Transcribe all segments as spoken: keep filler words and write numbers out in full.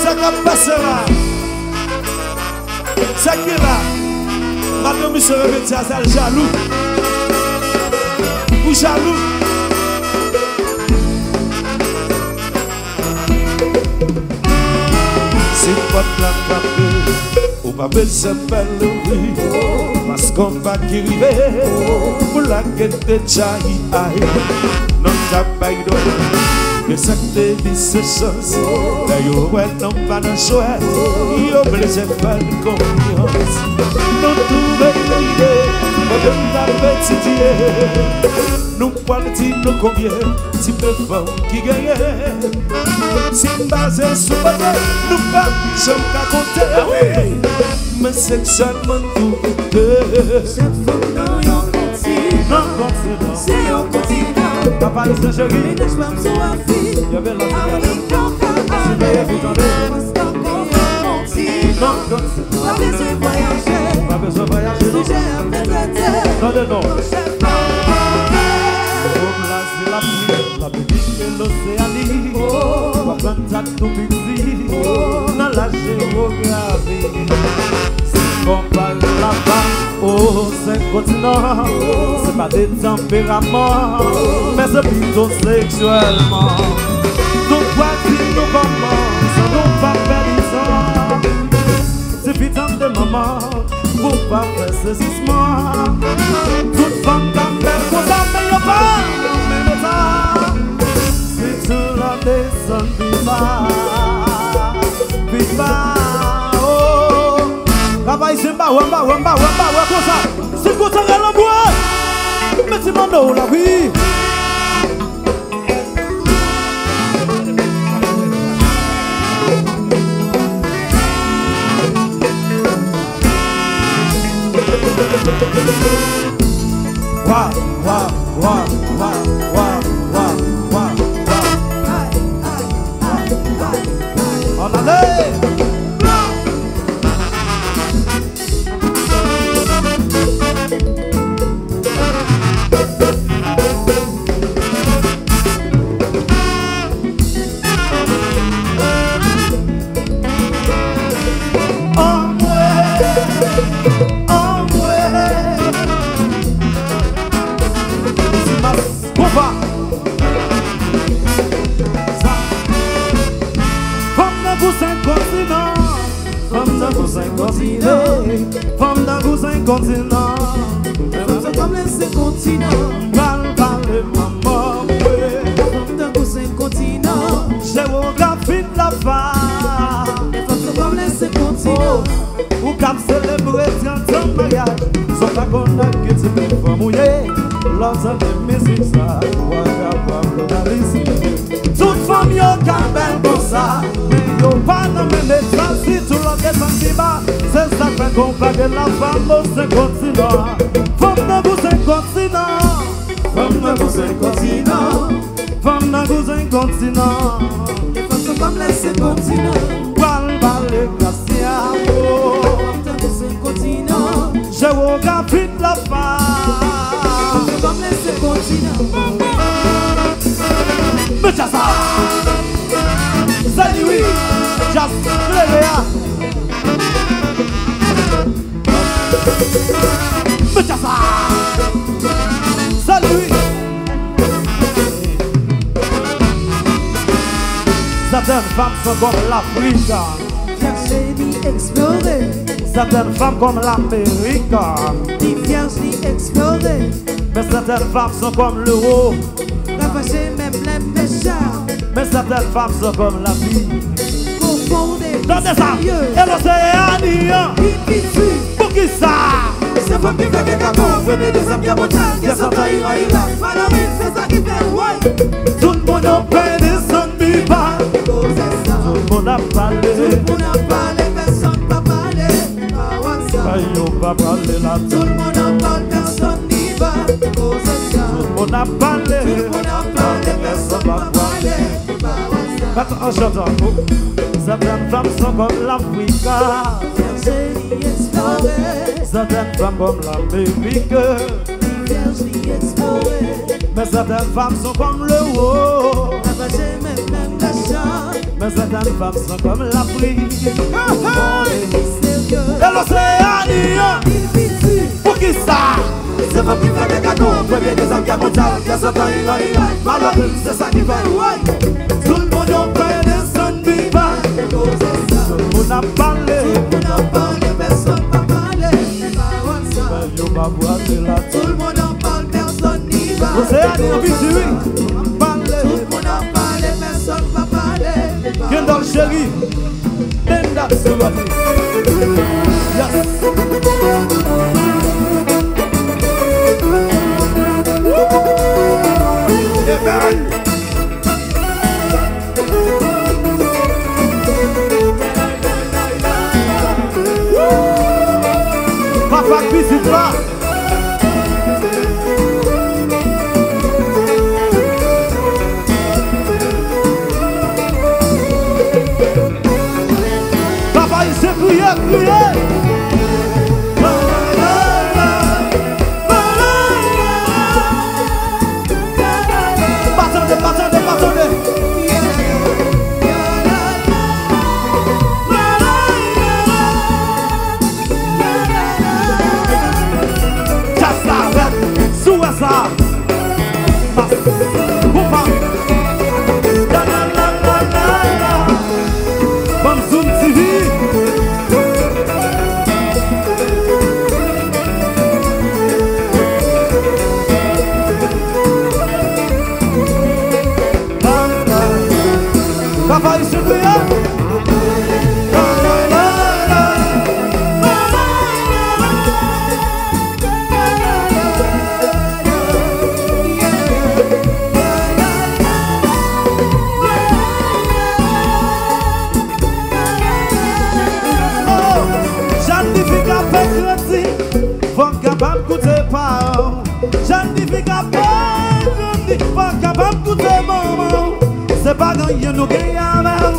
Sa k ap pase la? Sa k gen la? Madan misye repete a, sa l jalou. Ou jalou? Si pòt la frape, ou pa bezwen fè l ouvri. Paske yon va ki rive, pou lage te tchayi ay. Non ta bay do. Men sa k te di se chans. Lè yo wè non pa nan chwèt, yo oblije fè l konfyans. Nou twouve lide, pandan n ap etidye. Nou pwal di nou konbyen tipe fanm ki genyen. Si n baze sou kote, nou p ap janm ka konte. Men seksyèlman tou de. Chak fanm nan yon kontinan. Se yon kontinan. Papa Ayisyen cheri. Menaj pa m sou Afrik. Ameriken ka ale. Paske yon kontinan. Pa bezwen vwayaje. Pa bezwen vwayaje. Sijè ap trete. Tande non. Nan chèf. Wob la se lapli, Lamerik e Loseani. W ap jwenn sa k tou piti nan lajewografi. Si n konpare lafam o senk kontinan, se pa de tanperaman, men se pito seksyèlman. Nou pral di nou kòman, san nou pa pèdi tan. Tifi tande manman, pou pa fè sezisman. Tout fanm ka fè konsa, men yo pa nan menm eta. Sitou nan desann pi ba, pi ba, oh. Travay se m ba wè, m ba wè, m ba wè, m ba wè konsa. Si konsa rele anbwe. Mete manno w la, wi. Wa, wa, wa. Ann ale! Anmwe, anmwe. Ti mas konpa. Sa. Fanm nan kou senk kontinan. Fanm nan kou senk kontinan. Fanm nan kou senk kontinan. Fanm sa fanm lè se kontinan. Pral pale manman mwen. Fanm nan kou senk kontinan. Jewografi n la fa. Fanm sa fanm lè se kontinan. Ou k ap selebre trant an maryaj. Sa w pa konn ak ki tipe fanm ou ye. Lè w tande mizik sa, ou a kapab lokalize. Tout fanm yo ka bèl konsa, men yo pa nan menm eta. Sitou lòt desann pi ba, se sa k fè konpa gen lafam o senk kontinan. Fanm nan kou senk kontinan. Fanm nan kou senk kontinan. Fanm nan kou senk kontinan. E fanm sa fanm lè se kontinan. Pral pale Gracia, oh. Fanm nan kou senk kontinan. Jewografi n la fa. Fanm nan kou senk kontinan. Men djaz sa. Sali wi. Djaz klere a. Men djaz sa. Sali wi. Sètèn fanm se kòm Lafrik. Chache li eksplore. Sètèn fanm kòm Lamerik. Li vyèj li eksplore. Men sètèn fanm se kòm lewo. Ravaje menm lè mechan. Men sètèn fanm se kòm lavi. Konfonde. Tande sa. Misterye. E loseyan an. Li piti. Poukisa? Se fanm ki fè ke kapon, frene de zam ke montan, ke santan ira ira. Fanmi, se sa ki fè, woy. Tout moun an pè desann pi ba. Koze sa. Tout moun ap pale. Tout moun ap pale, pèsonn pa pale. Pa wè sa. Ay, yo pa pale la. Tout moun ap pale, pèsonn ni ba. Koze sa. Tout moun ap pale. Tout moun ap pale, pèsonn pa pale. Pa wè sa. Bat an chantan. Sètèn fanm se kòm Lafrika. Vyèj li eksplore. Sètèn fanm kòm Lamerik. Vyèj li eksplore. Men sètèn fanm se kòm lewo. Sèten fanm san kòm lapli. Hey, hey! Misterye. Eloseani an. Poukisa? Se fanm ki fè dega nou. Premye, dezyèm gè mondyal, pyès antan iran, iran. Malere, se sa ki fè, woy. Tout moun yo pè desann vivan. Tout moun ap pale. Tout moun ap pale, pèsonn pa pale. Pawòl sa. Yo pa pwale la. Tout moun ap pale, pèsonn ni pa. Oseani an piti, wi. Pale. Tout moun ap pale, pèsonn pa pale. Kendall cheri. Benda sou batri. Yes. Amen. Papa k vizit la. Papa, se kriye, kriye. Pa tande, pa tande, pa tande. Djaz la rèd, sou wè sa. Bas, konpa. La, la, la, la, la, la. Banm Zoom T V. Travay sou kriye. Jèn fi k ap fè kredi, fò w kapab koute pa w. Jèn fi k ap fè kredi, fò w kapab koute manman w. Se pa gen anyen nou genyen avè w.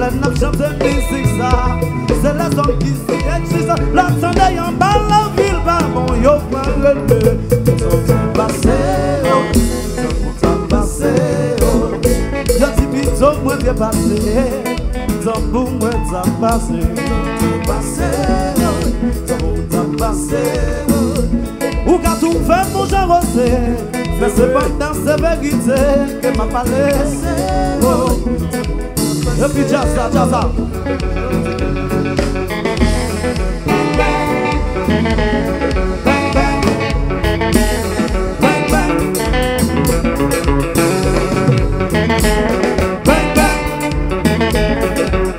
Lè n ap chante mizik sa, se lèzòm ki sou egzis. Lè w tande yon bal lavil pa bon, yo pran rele. Tankou pase, oh, tankou ta pase, oh. Yo di pito mwen byen pase, tankou mwen ta pase. Tankou pase, oh, tankou ta pase, oh. Ou ka twouve m yon jan wose, men sepandan se verite ke m ap pale. Oh. Epi djaz la, djaz la.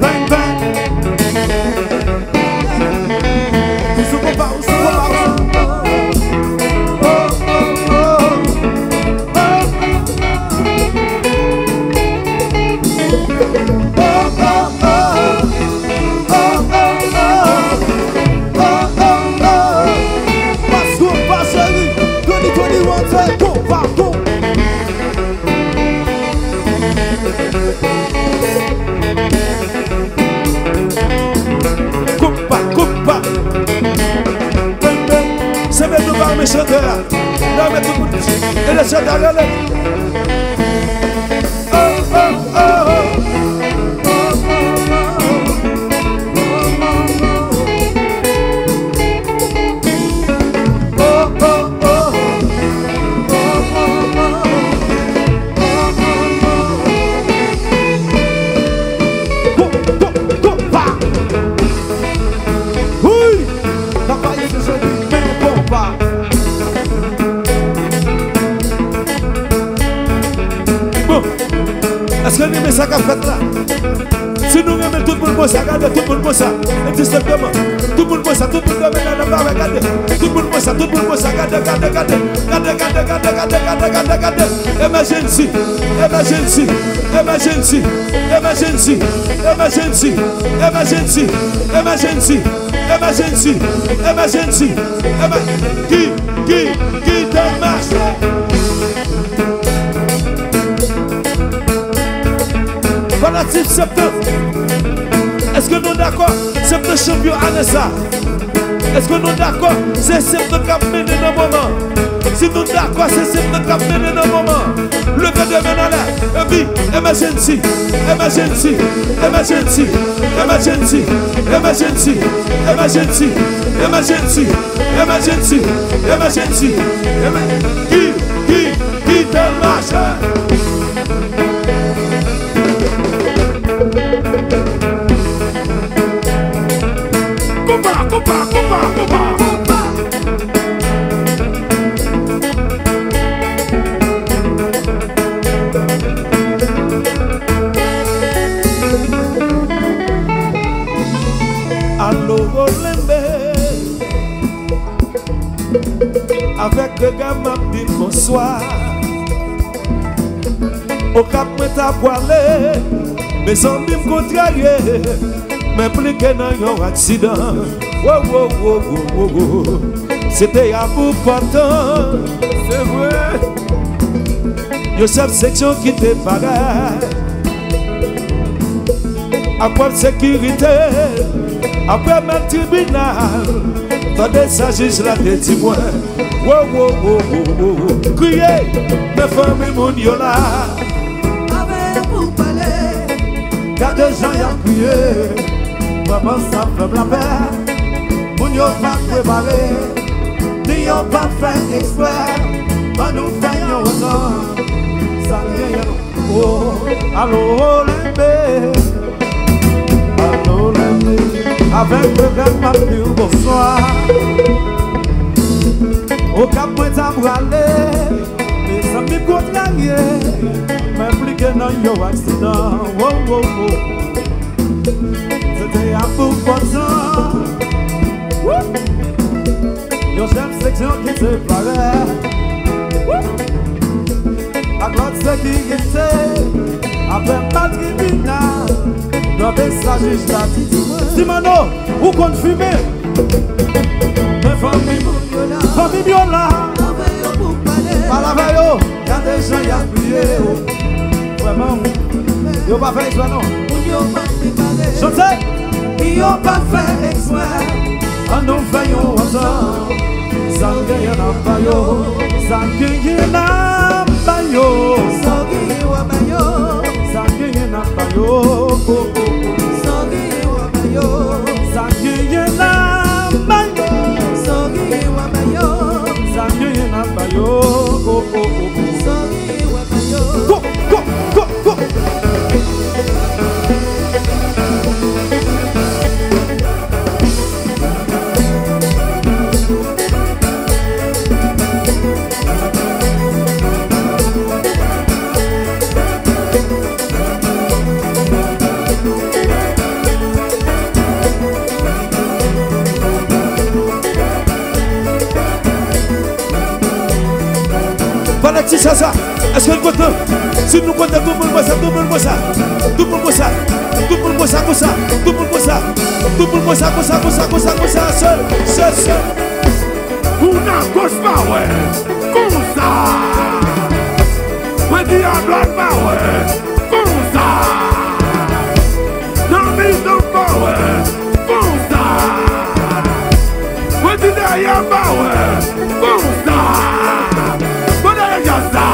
Bang, bang. Ou sou konpa, ou sou konpa, ou sou konpa. Oh, oh, oh. Oh, oh, oh. Oh, oh, oh. Oh, oh, oh. Pas konpa, cheri. Twenty twenty-one, se konpa, konpa. Konpa, konpa. Se mete pa men chantè a. Nan men tout moun. E le chantè a rele. Oh, oh, oh. Wi! Papa, se jodi, men konpa. Bon. Èske n renmen sa k ap fèt la? Si nou renmen, tout moun konsa, gade, tout moun konsa. Egzakteman. Tout moun konsa, tout moun renmen nan nan bagay, gade. Tout moun konsa, tout moun konsa, gade, gade, gade. Gade, gade, gade, gade, gade, gade, gade. Emergency, emergency, emergency, emergency, emergency, emergency, emergency, emergency, emergency, emer-, ki, ki, ki te mache. Fanatik Septan, èske nou dakò? Septan chanpyon ane sa. Èske nou dakò? Se Septan k ap mennen nan moman. Si nou dakò, se se nou k ap mennen nan moman. Leve de men anlè, epi emergency, emergency, emergency, emergency, emergency, emergency, emergency, emergency, emergency, emer-, ki, ki, ki tèl mache. Konpa, konpa, konpa, konpa. Alo, Olenbe. Avèk rega m ap di bonswa. Okap mwen ta pwale, mezanmi m kontrarye, m enplike nan yon aksidan. Wo, wo, wo, wo, wo, wo. Se te a pou pòtan. Se vre. Yon chèf seksyon ki te parèt. Apre sekirite, apre mèt tribinal, tande sa jij la te di mwen. Wo, wo, wo, wo, wo, wo. Kriye, men fanmi moun yo la. Avè yo pou pale. Gade jan y ap kriye. Vrèman sa fè m lapè. Moun yo pa prepare. Ni yo pa fè eksprè. Ban nou fè yon antann. Sa n genyen. Oh, alo, Olenbe. Alo, Olenbe. Avèk rega m ap di w bonswa. Okap mwen ta prale. Mezanmi kontrarye. M enplike nan yon aksidan. Wo, wo, wo. Se te a pou pòtan. Woo! Yon chèf seksyon ki te parèt. Woo! Ak lòt sekirite. Apre mèt tribinal. Tande sa jij la di di mwen. Ti Manno, ou konn fimen. Men fanmi moun yo la. Fanmi m yo la. Avè yo pou pale. Pale avè yo. Gade jan y ap kriye, oh. Vrèman, wi. Yo pa fè eksprè, non. Moun yo pa prepare. Chante! Yo pa fè eksprè. An nou fè yon antann. Sa w genyen n ap ba yo. Sa w genyen n ap ba yo. Sa w genyen w ap ba yo. Sa w genyen n ap ba yo. Oh, oh, oh. Sa w genyen w ap ba yo. Sa w genyen n ap ba yo. Sa w genyen w ap ba yo. Sa w genyen n ap ba yo. Oh, oh, oh, oh. Sa w genyen w ap ba yo. Go, go, go, go. Pandan ti sa sa, èske n kontan? Si nou kontan, tout moun konsa, tout moun konsa. Tout moun konsa. Tout moun konsa, konsa. Tout moun konsa. Tout moun konsa, konsa, konsa, konsa, konsa. Sèl, sèl, sèl. Moun agoch pa wè. Konsa. Mwen di adwat pa wè. Konsa. Nan mizan pa wè. Konsa. Mwen di dèyè pa wè. Konsa. Mwen dèyè djaz la.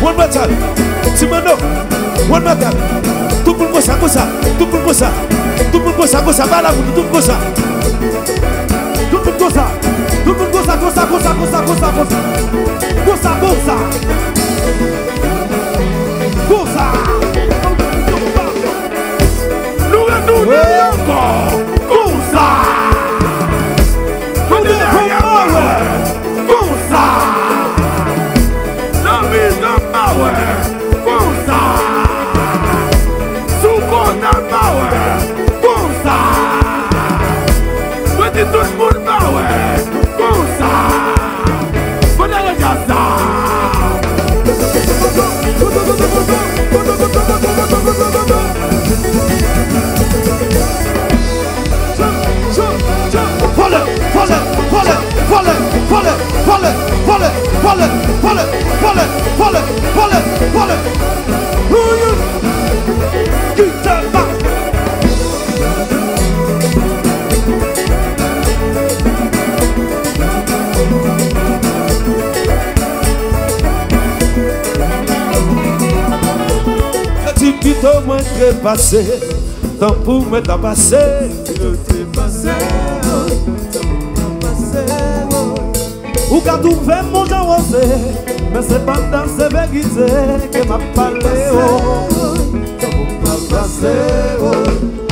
One more time. Ti Manno. One more time. Tout moun konsa, konsa. Tout moun konsa. Tout moun konsa, konsa. Ba la moun, tout moun konsa. Tout moun konsa. Tout moun konsa, konsa, konsa, konsa, konsa, konsa. Konsa, konsa. Konsa. Nou retounen ankò. Konsa. Retounen ankò. Konsa. Nan mizan pa wè. Konsa. Sou kònèl pa wè. Konsa. Mwen di tout moun pa wè. Konsa. Mwen dèyè djaz la. Kite m pale. Yo di pito mwen trepase, tanpri mwen ta pase. Yo trepase, oh, tanpri mwen ta pase, oh. Ou ka twouve m yon jan woze, men se pandan se verite ke m ap pale, oh. Tanpri mwen ta pase, oh.